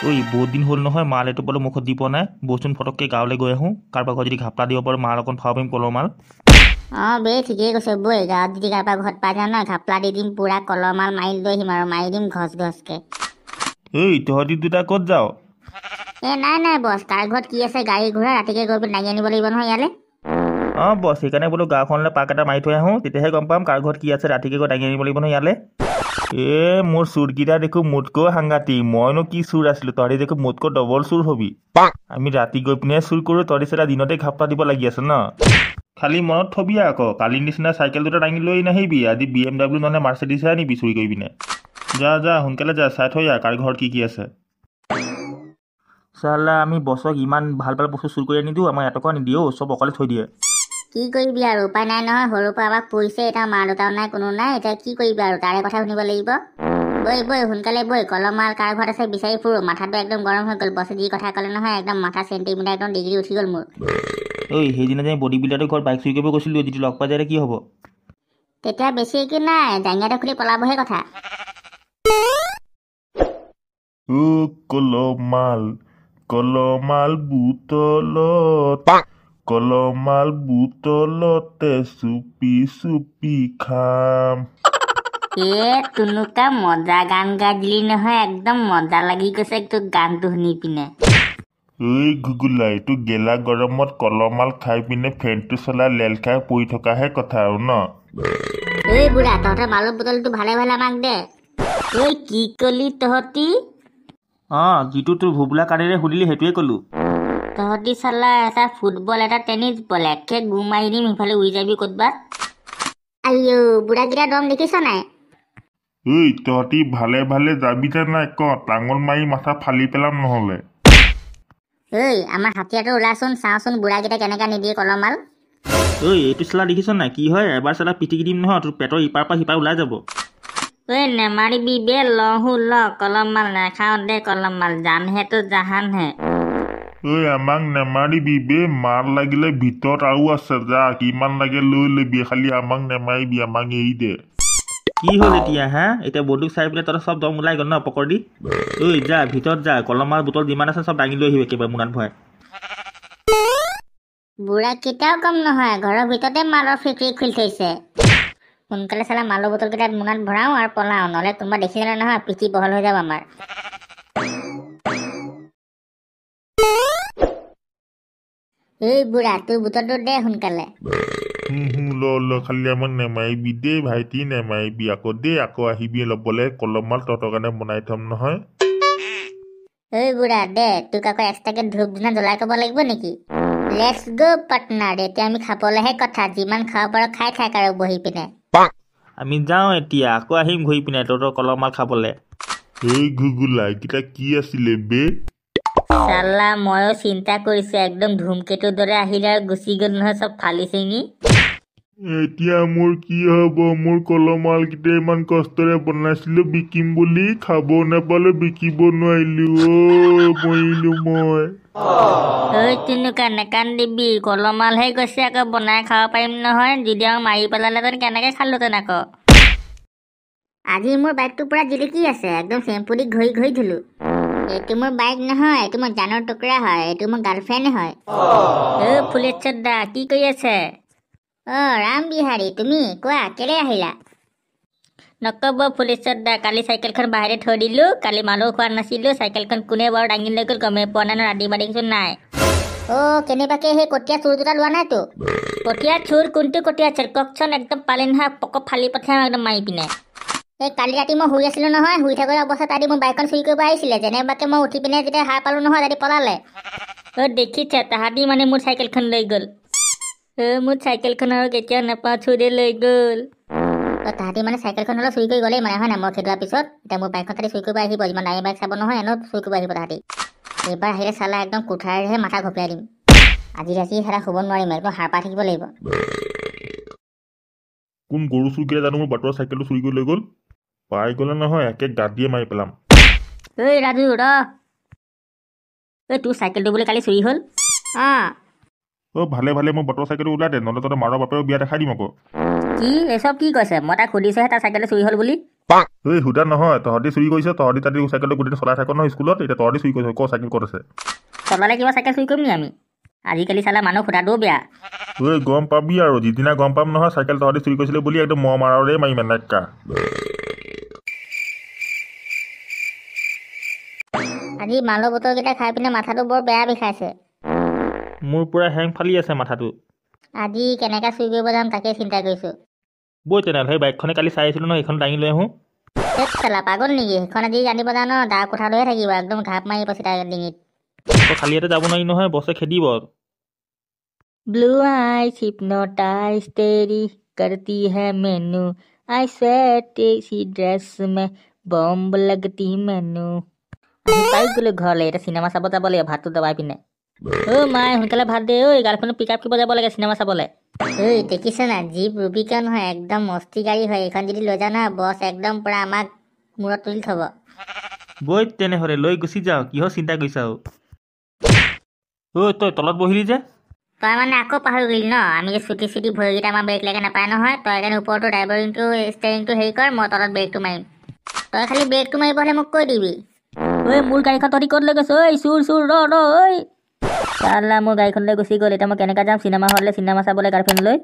ঐ, বহুত দিন হ'ল নহয় মাল এটোপালো মুখত দি পোৱা নাই। ব'লচোন ফটককৈ গাঁৱলৈ গৈ আহোঁ, কাৰোবাৰ ঘৰত যদি ঘাপলা দিব পাৰোঁ মাল অকণ খাব পাৰিম, কলৰ মাল। অঁ বে, ঠিকেই কৈছ বৈ। গাঁৱত যদি কাৰোবাৰ ঘৰত পাই যাওঁ নহয়, ঘাপলা দি দিম পুৰা, কলৰ মাল মাৰি লৈ আহিম আৰু মাৰি দিম ঘচ ঘচকে। ঐ, তহঁতি দুটা ক'ত যাৱ? এ নাই নাই বছ, কাৰ ঘৰত কি আছে গাড়ী ঘোঁৰা ৰাতিকে গৈ পেলাই দাঙি আনিব লাগিব নহয় ইয়ালৈ। অঁ বছ, সেইকাৰণে বোলো গাঁওখনলৈ পাক এটা মাৰি থৈ আহোঁ, তেতিয়াহে গম পাম কাৰ ঘৰত কি আছে, ৰাতিকে গৈ দাঙি আনিব লাগিব নহয় ইয়ালৈ। এ মোৰ চোৰকেইটা দেখোঁ মোতকৈও সাংঘাতিক। মইনো কি চোৰ আছিলোঁ, তহঁতি দেখোঁ মোতকৈ ডবল চোৰ হবি। আমি ৰাতি গৈ পিনে চুৰ কৰোঁ, তহঁতি চালা দিনতে ঘাপলা দিব লাগি আছ ন। খালি মনত থবি আকৌ, কালিৰ নিচিনা চাইকেল দুটা দাঙি লৈ নাহিবি, আজি BMW নহ'লে মাৰ্চিডিছহে আনিবি চুৰি কৰি পিনে। যা যা সোনকালে যা, চাই থৈ আহ কাৰ ঘৰত কি কি আছে। চালা আমি বছক ইমান ভাল ভাল বস্তু চুৰ কৰি আনি দিওঁ, আমাক এটকাও নিদিয়ে অ', চব অকলে থৈ দিয়ে। কি কৰিবি আৰু, উপায় নাই নহয়, সৰুৰ পৰা আমাক পুহিছে, এতিয়া মা দেউতাও নাই কোনো নাই, এতিয়া কি কৰিবি আৰু, তাৰে কথা শুনিব লাগিব। বৈ বৈ সোনকালে বৈ, কলম মাল কাৰ ঘৰত আছে বিচাৰি ফুৰোঁ। মাথাটো একদম গৰম হৈ গ'ল, বছে যি কথা ক'লে নহয়, একদম মাথা চেণ্টিমিটাৰ একদম ডিগ্ৰী উঠি গ'ল মোৰ। ঐ, সেইদিনা যে বডি বিল্ডাৰটোৰ ঘৰত বাইক চুৰি কৰিব গৈছিলোঁ, যিটো লগ পাই যায় কি হ'ব? তেতিয়া বেছি একো নাই, জাঙিয়াটো খুলি পলাবহে কথা। ও কলমাল, কলমাল বুটলত, কলমাল বুটলতে চুপি চুপি খাম। এ তুনুকা মজা গান গাই দিলি নহয়, একদম মজা লাগি গৈছে তোৰ গানটো শুনি পিনে। ঐ ঘুগুলা, এইটো গেলা গৰমত কলমাল খাই পিনে ফেনটো চলাই লেল খাই পৰি থকাহে কথা আৰু ন? ঐ বুঢ়া, তহঁতৰ মালৰ বটলটো ভালে ভালে আমাক দে। ঐ কি কলি তহঁতি? অঁ, যিটো তোৰ ভোবোলা কাণেৰে শুনিলি সেইটোৱে ক'লোঁ। তহঁতি চালা এটা ফুটবল এটা টেনিছ বল, একে গু মাৰি দিম সিফালে উৰি যাবি ক'তবাত। আইঅ, বুঢ়াকেইটা দম দেখিছ নাই? ঐ তহঁতি ভালে ভালে যাবি নে নাই ক, টাঙোন মাৰি মাথা ফালি পেলাম নহ'লে। ঐ আমাৰ হাতিয়াৰটো ওলাচোন, চাওঁচোন বুঢ়াকেইটা কেনেকা নিদিয়ে কলমাল। ঐ এইটো চালা দেখিছ নাই কি হয়, এবাৰ চালা পিটিকি দিম নহয় তোৰ পেটৰ ইপাৰ পৰা সিপাৰ ওলাই যাব। ঐ নেমাৰিবি বে, লহো ল কলম মাল নাখাওঁ দে, কলম মাল জানহে তো জাহানহে। ঐ আমাক নেমাৰিবি বে, মাল লাগিলে ভিতৰত আৰু আছে, যা কিমান লাগে লৈ ল'বি, খালি আমাক নেমাৰিবি, আমাক এৰি দে। কি হ'ল এতিয়া হা? এতিয়া বন্দুক চাই পেলাই তহঁতৰ চব দম ওলাই গ'ল ন পকৰ দি? ঐ যা ভিতৰত যা, কলম মাল বুটল যিমান আছে চব দাঙি লৈ আহিবি একেবাৰে মোনাত ভৰাই। বুঢ়াকেইটাও কম নহয়, ঘৰৰ ভিতৰতে মালৰ ফেক্টৰী খুলি থৈছে। সোনকালে চালা মালৰ বটলকেইটা মোনাত ভৰাওঁ আৰু পলাওঁ, নহ'লে কোনোবা দেখি গ'লে নহয় পিঠি বহল হৈ যাব আমাৰ। এই বুঢ়া, তোৰ বটলটো দে সোনকালে। হুম, ল ল, খালি আমাক নেমাৰিবি দেই ভাইটি, নেমাৰিবি আকৌ দেই, আকৌ আহিবি ল'বলে, কলম মাল তহঁতৰ কাৰণে বনাই থ'ম নহয়। ঐ বুঢ়া দে, তোক আকৌ এক্সট্ৰাকে ধূপ ধূনা জ্বলাই ক'ব লাগিব নেকি? Let's গ' পাৰ্টনাৰ, এতিয়া আমি খাবলৈহে কথা, যিমান খাব পাৰ খাই থাক আৰু বহি পিনে। আমি যাওঁ এতিয়া, আকৌ আহিম ঘূৰি পিনে তহঁতৰ কলম মাল খাবলে। ঐ ঘুগুলা, এইকেইটা কি আছিলে বে? চালা ময়ো চিন্তা কৰিছো, একদম ধুমকেতুৰ দৰে আহিলে আৰু গুচি গ'ল নহয় চব ফালি চিঙি। এতিয়া মোৰ কি হ'ব? মোৰ কলমালকেইটা ইমান কষ্টৰে বনাইছিলো বিকিম বুলি, খাব নাপালো, বিকিব নোৱাৰিলো, অ মৰিলো মই। ঐ তেনেকুৱা নেকান্দিবি, কলমালহে কৈছে, আকৌ বনাই খাব পাৰিম নহয়, যদি আৰু মাৰি পেলালেহেঁতেন কেনেকে খালোহেঁতেন আকৌ। আজি মোৰ বাইকটো পুৰা জিলিকি আছে, একদম চেম্পু দি ঘঁহি ঘঁহি ধুলো। এইটো মোৰ বাইক নহয়, এইটো মোৰ জানৰ টুকুৰা হয়, এইটো মোৰ গাৰ্লফ্ৰেণ্ড হয়। ঐ ফুলেশ্বৰ দা, কি কৰি আছে? অ ৰাম বিহাৰী, তুমি কোৱা কেলে আহিলা? নক'ব ফুলেশ্বৰ দা, কালি চাইকেলখন বাহিৰত থৈ দিলো, কালি মানুহ খোৱা নাছিলো, চাইকেলখন কোনে বাৰু দাঙি লৈ গ'ল গমেই পোৱা নাই, ৰাতিপুৱা দেখিছো নাই। অ কেনেবাকে সেই কটীয়া চোৰ দুটা লোৱা নাইতো? কটীয়া চোৰ? কোনটো কটীয়া চোৰ কওকচোন, একদম পালে নহয় পকপ ফালি পঠিয়াম একদম মাৰি পিনে। এই কালি ৰাতি মই শুই আছিলো নহয়, শুই থকাৰ অৱস্থাত তাহাঁতি মোৰ বাইকখন চুৰি কৰিব আহিছিলে, যেনেবাকে মই উঠি পিনে যেতিয়া সাৰ পালো নহয় তাহাঁতি পলালে। অ দেখিছা, তাহাঁতি মানে মোৰ চাইকেলখন লৈ গ'ল। অ মোৰ চাইকেলখন আৰু কেতিয়াও নাপাওঁ, চুৰে লৈ গ'ল। অ তাহাঁতি মানে চাইকেলখন হ'লেও চুৰি কৰি গ'লেই মানে, হয় নাই? মই খেদোৱাৰ পিছত এতিয়া মোৰ বাইকখন তাহাঁতি চুৰি কৰিব আহিব, যিমান দামী বাইক চাব নহয় এনেও চুৰি কৰিব আহিব তাহাঁতি। এইবাৰ আহিলে চালা একদম কুঠাৰেহে মাথা ঘপিয়াই দিম। আজি ৰাতি চালা শুব নোৱাৰিম, একদম সাৰ পাই থাকিব লাগিব। কোন গৰু চুৰ কেইটা জানো মোৰ বাটৰ চাইকেলটো চুৰি কৰি লৈ গ'ল, পাই গ'লে নহয় একে গাদিয়ে মাৰি পেলাম। ঐ ৰাজু ৰ, ঐ তোৰ চাইকেলটো বোলে কালি চুৰি হ'ল? অঁ। অ ভালে ভালে মোৰ বাটৰ চাইকেলটো ওলাই দে, নহ'লে তহঁতৰ মাৰৰ বাপেৰৰ বিয়া দেখাই দিম আকৌ। কি এইচব কি কৈছে? মই তাক সুধিছোহে তাৰ চাইকেলটো চুৰি হ'ল বুলি। ঐ সোধা নহয়, তহঁতি চুৰি কৰিছ। তহঁতি তাতে চাইকেলটো গোটেই চলাই থাক নহয় স্কুলত। এতিয়া তহঁতি চুৰি কৰিছ, ক চাইকেল ক'ত আছে? চলালে কিবা চাইকেল চুৰি কৰিম নি আমি? আজিকালি চালা মানুহ সোধাটোও বেয়া। ঐ গম পাবি আৰু, যিদিনা গম পাম নহয় চাইকেল তহঁতি চুৰি কৰিছিলি বুলি, একদম মহ মাৰৰে মাৰিম এনেকা। আজি মালৰ বটলকেইটা খাই পিনে মাথাটো বৰ বেয়া বিষাইছে। মোৰ পূৰা হেং ফালি আছে মাথাটো। আজি কেনেকৈ চুৰি কৰিব যাম তাকে চিন্তা কৰিছোঁ। বৈ তেনেহ'লে, সেই বাইকখনে কালি চাই আহিছিলোঁ নহয়, সেইখন দাঙি লৈ আহোঁ। ধেত চালা, পাগল নেকি? সেইখন আজি আনিব যাওঁ ন, দা কোঠালৈহে থাকিব, একদম ঘাপ মাৰিব চিধা ডিঙিত। আকৌ খালী হাতে যাব নোৱাৰি নহয়, বছে খেদিব। ব্লু আইজ হিপনটাইজ তেৰি करती है मैनू, I sweat इसी ड्रेस में बॉम्ब लगती मैनू। আহি পাই গ'লো ঘৰলৈ, এতিয়া চিনেমা চাব যাব লাগিব ভাতটো দবাই পিনে। অ' মাই, সোনকালে ভাত দে ঐ, গাৰ্লফ্ৰেণ্ডক পিক আপ কৰিব যাব লাগে চিনেমা চাবলৈ। ঐ দেখিছ নাই, জীপ ৰুবিকন হয়, একদম মস্তি গাড়ী হয়। এইখন যদি লৈ যাওঁ নহয়, বছ একদম পূৰা আমাক মূৰত তুলি থ'ব। বৈ তেনেহ'লে লৈ গুচি যাওঁ, কিহৰ চিন্তা কৰিছা? ঐ তই তলত বহিলি যে? তই মানে আকৌ পাহৰি গ'লি ন, আমি যে চুটি চুটি ভৰিকেইটা আমাৰ ব্ৰেক লাগে নাপায় নহয়। তই সেইকাৰণে ওপৰতো ড্ৰাইভাৰিংটো ষ্টেৰিংটো হেৰি কৰ, মই তলত ব্ৰেকটো মাৰিম। তই খালি ব্ৰেকটো মাৰিব হ'লে মোক কৈ দিবি। ঐ মোৰ গাড়ীখন তহঁতি ক'ত লৈ গৈছ? ঐ চুৰ চুৰ, ৰ ৰ। ঐ চালা, মোৰ গাড়ীখন লৈ গুচি গ'ল। এতিয়া মই কেনেকৈ যাম চিনেমা হললৈ চিনেমা চাবলৈ গাৰ্লফ্ৰেণ্ড লৈ?